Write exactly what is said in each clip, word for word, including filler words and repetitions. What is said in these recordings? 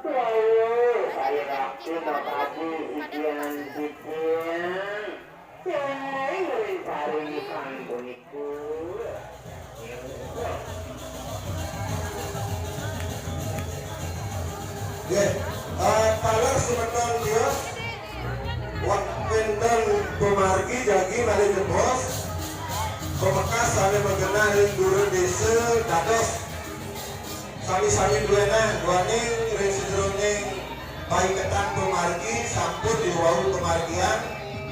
Wau, kaya rakyat tadi isian sikian. Sing ring sari isan puniku. Nggih, eh, taler semeton tios. Wah, wénten pamargi jagi malih jebos. Pamekas sané magenah ring dura désa dados sami-sami duénang duaning ring sajeroning paiketan pamargi sampun iwau pamargian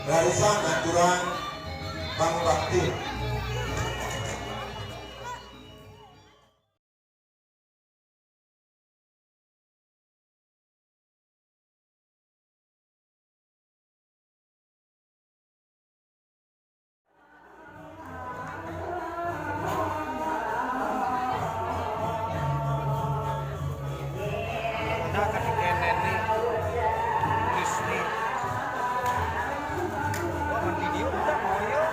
rarisang aturang pangubakti. Nah, kan di kenen nih. Tulis nih. Wah, kan video udah mau ya.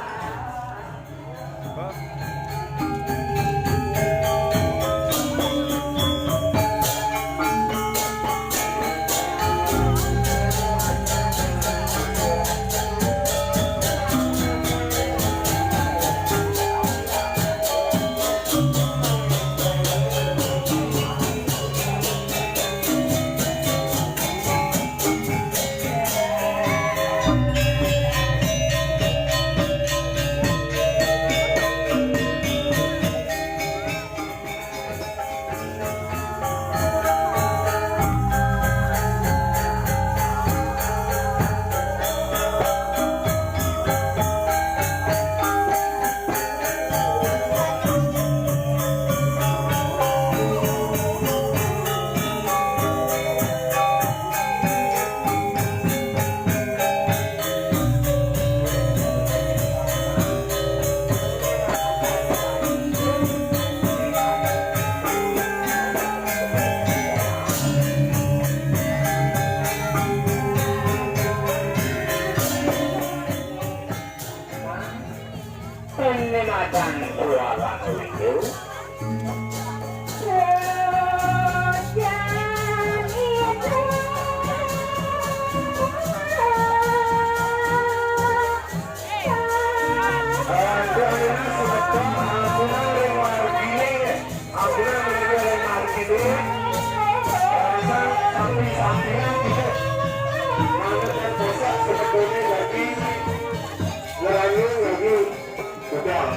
Pun ni macan suara kuyu. Betul.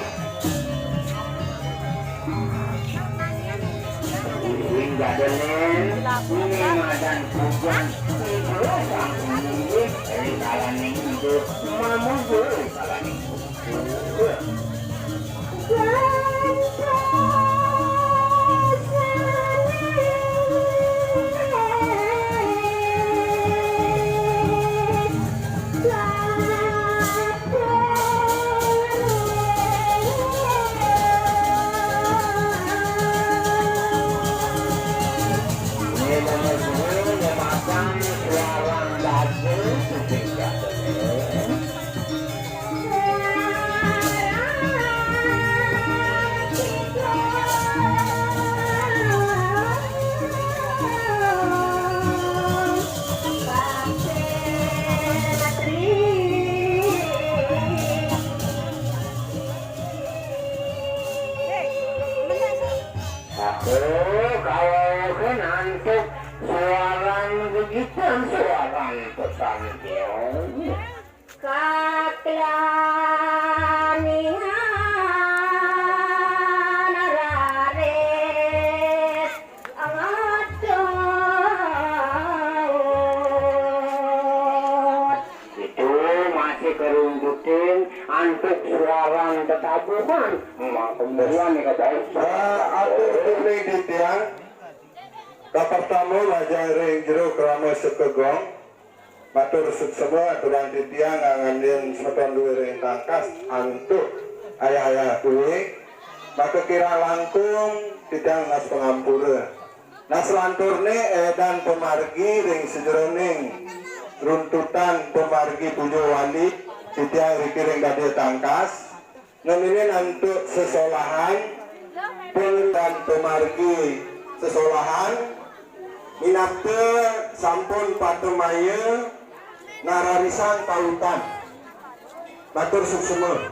Ring dadenen, ini madan pujan, ibu sampun munggih, ring kalaning idup, mamugul kalaning kubur. Kaklanihan raris ngadut. Itu masih kerunjutin antuk suaran tetabuhan. Mak kemudian nih kata. Ah, atur dulu di tiang. Kapertama, majeng ring jero krama sekegong. Matur suksema aturang titiang ngangandin semeton duwe ring tangkas antuk ayah-ayah duwe. Maka kirang langkung titiang nunas pangampura. Nah, selanturne edan pamargi ring sajeroning runtutan pamargi puja wali titiang riki ring dadi tangkas. Ngeninin antuk sesolahan, pun tan pamargi sesolahan, minakta sampun patemaya nararisang pautan. Matur suksema.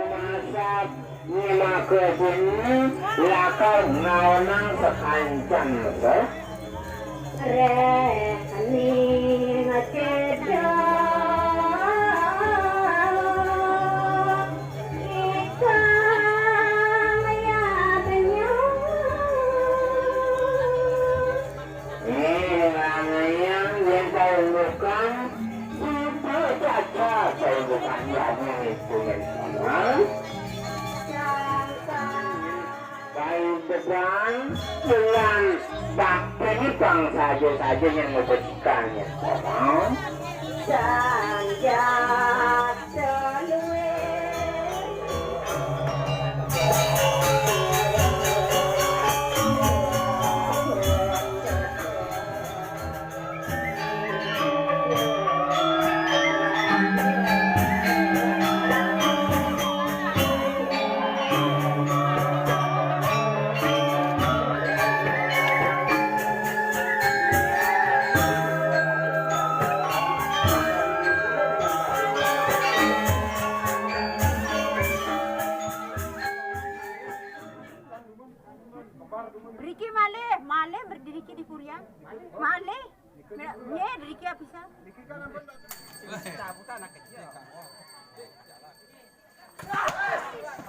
Masak nyimak kebun lakar ngaonang sakancan se. Reni ngecedok ikang ya benyang. Nih, ngayang yen paundukan, sida caca paundukan jani niku yen sama. Paundukan dengan bakti pang saja-saja yang memberikan yen sama. Sanjak Driki malih, malih berdriki di purian. Malih. Nggih, driki apisan.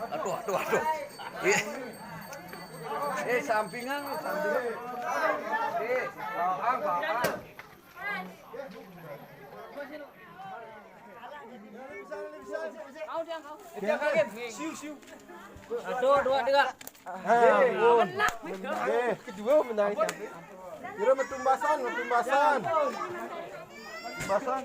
Aduh, aduh, aduh. Iya. Eh, sampingan, sampingan. Eh, bawang, bawang. Siu, siu. Satu, dua, tiga. Ah, ampun. Eh, kedua menang. Kira metumbasan, metumbasan. Tumbasan.